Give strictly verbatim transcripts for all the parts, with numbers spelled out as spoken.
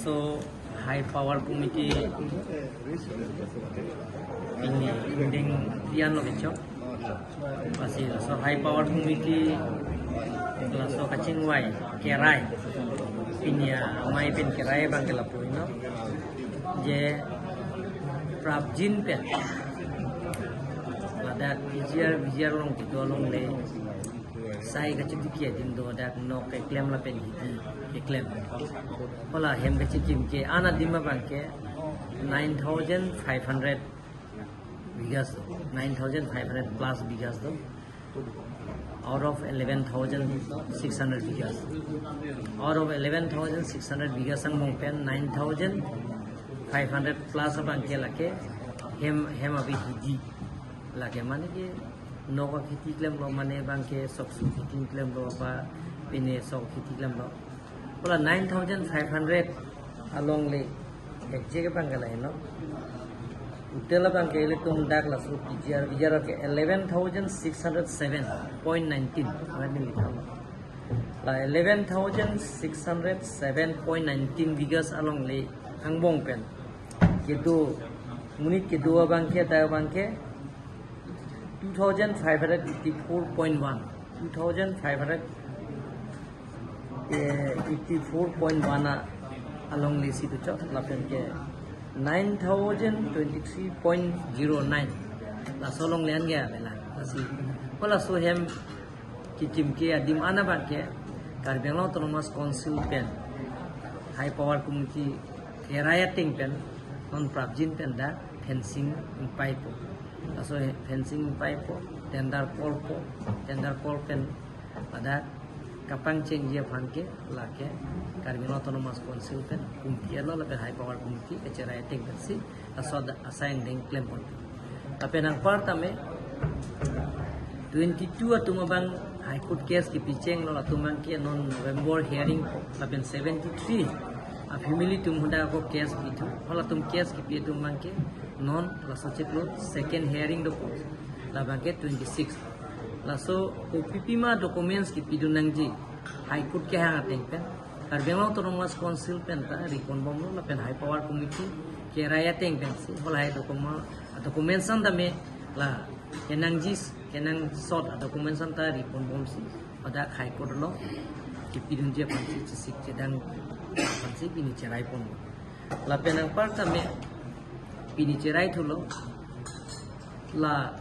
So, High Power Committee pini ingdeng pian lo kechok. Lasi laso High Power Committee laso kachingvai kerai, pini amei pen kerai abang ke lapu-i lo. Je prapjin pen ladak P G R V G R along kedo along le sai kachitiki adim do, dak nok keklem lapen hidi keklem. Hala hem kachikim ke-an adim abang ke nine thousand five hundred bighas do, nine thousand five hundred plus bighas do, out of eleven thousand six hundred bighas. Out of eleven thousand six hundred bighas angbong pen nine thousand five hundred plus abang ke lake hem, hem abi hidi. Lake mane ke nok akhiti klemlo, mane abang ke sok su khiti klemlo, ba pine sok khiti klemlo. Hala nine thousand five hundred along le ekje ke abang ke lahenlo. Total abang ke ilitum dak laso P G R V G R ke eleven thousand six hundred seven point nineteen. Mane ni tang. La eleven thousand six hundred seven point nineteen bighas along le angbong pen kedo, monit kedo abang ke, dak abang ke two thousand five hundred eighty-four point one, two thousand five hundred eighty-four point one a along le si tu chok, lapen ke nine thousand twenty-three point zero nine. Laso along le-an ke avela. Lasi, hala laso hem kekim ke adim an abang ke Karbi Anglong Autonomous Council pen High Power Committee kerai ateng pen non prapjin pen dak fencing ingpaipo. Laso fencing ingpaipo, tender call po, tender call pen pada kapangchengji aphan ke lake Karbi Anglong Autonomous Council pen kumpi alo lapen High Power Committee kecherai ateng pensi laso asai ingdeng klem pon. Lapen anparta me twenty-two atum abang High Court case kepichenglo, latum abang ke non November hearing po, lapen seventy-three a family atum hadak ako case pithu, halatum case kepi atum abang ke non laso chiklo second hearing dopo, labang ke twenty-six. Laso kopi pima documents kepidun nangji High Court kehang ateng pen Karbi Anglong Autonomous Council pen ta ripon bomlo, lapen High Power Committee kerai ateng pensi hala hai document, documents an tame la kenangji, kenangsot a documents an ta ripon bomsi pada High Court along kepidunji aphansi chesik chedang aphansi pini cherai ponlo. Lapen anparta me pini cherai thulo la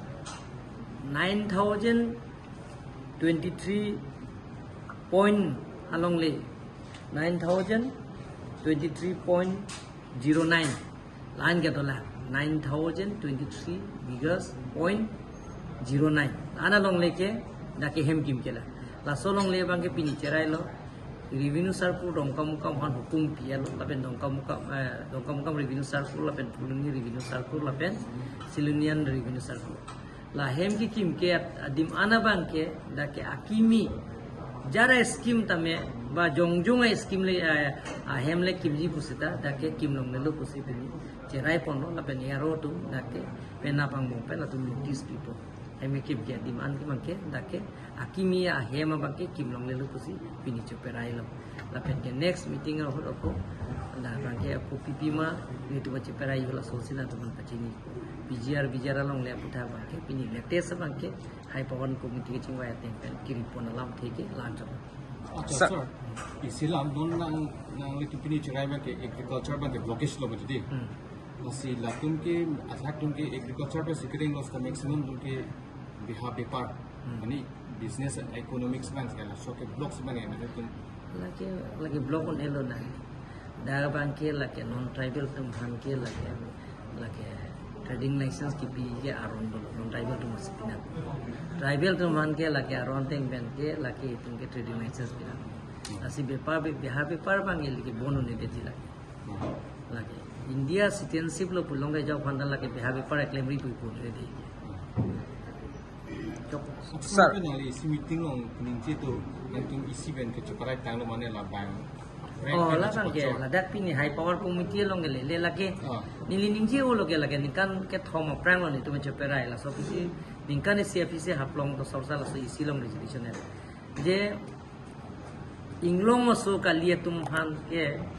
nine thousand twenty-three point along le, nine thousand twenty-three point zero nine. La-an ke dola nine thousand twenty-three bighas point zero nine. La-an along le ke dak ke hem kim ke la. Laso along le abang ke pini cherai lo. Revenue Circle Dongkamukam aphan hukum pi alo, lapen Dongkamukam, eh, Dongkamukam Revenue Circle, lapen Phuloni Revenue Circle, lapen Silonijan Revenue Circle. La hem kekim ke at-, adim an abang ke dak ke akimi jara scheme tame ba jongjong a scheme le, eh, ahem le kimji pusita dak ke kim longlelo pusi pini cherai ponlo, lapen A R O atum dak ke penap angbong pen latum notice pipo. Hem kekim ke adim an ke abang ke dak ke akimi ahem abang ke kim longlelo pusi pini cheperailo. Lapen ke next meeting ahut ako, la abang ke ako P P ma, nelitum cheperai hala sosi nelitum pachini. P G R, V G R along le aputhak abang ke, pini latest abang ke High Power Committee kachingvai ateng pen kiri pon alamthe ke la-an chok. Acha, sir. Sir, isi la non nang, nanglitum pini cherai abang ke agriculture abang ke blockage lo betul di. Hmm. Lasi latum ke, athak atum ke agriculture pen si kereng lo, seta maximum atum ke beha bepar. Hmm. Mane business economics abang si laso ke block si abang ya, mane atum. Lake, lake block un-elo na. Dak abang ke lake non tribal atum aphan ke lake, lake trading license kepi ke aron dolo, non tribal atum si pinang. Tribal atum aphan ke lake aron ateng pen ke lake itum ke trading license pinang. Lasi bepar be-, beha bepar abang ke lake bon un-edetji lake. Lake India citizenship lo pulote jok aphan ta lake beha bepar keklem ri puipon re de. Chok. Sir. Sir, nangli isi meeting along ningje tu, nangtum isi pen ke cheperai tanglo mane la abang. Oh, la abang ke, ladak pini High Power Committee along ke le, le lake. Ah. Neli ningje-olo ke lake ningkan kethom aphrang lo nelitum cheperai, laso aphi si ningkan isi aphi si haplong to sorsa laso isi along resolution e. Je inglong aso kali atum aphan ke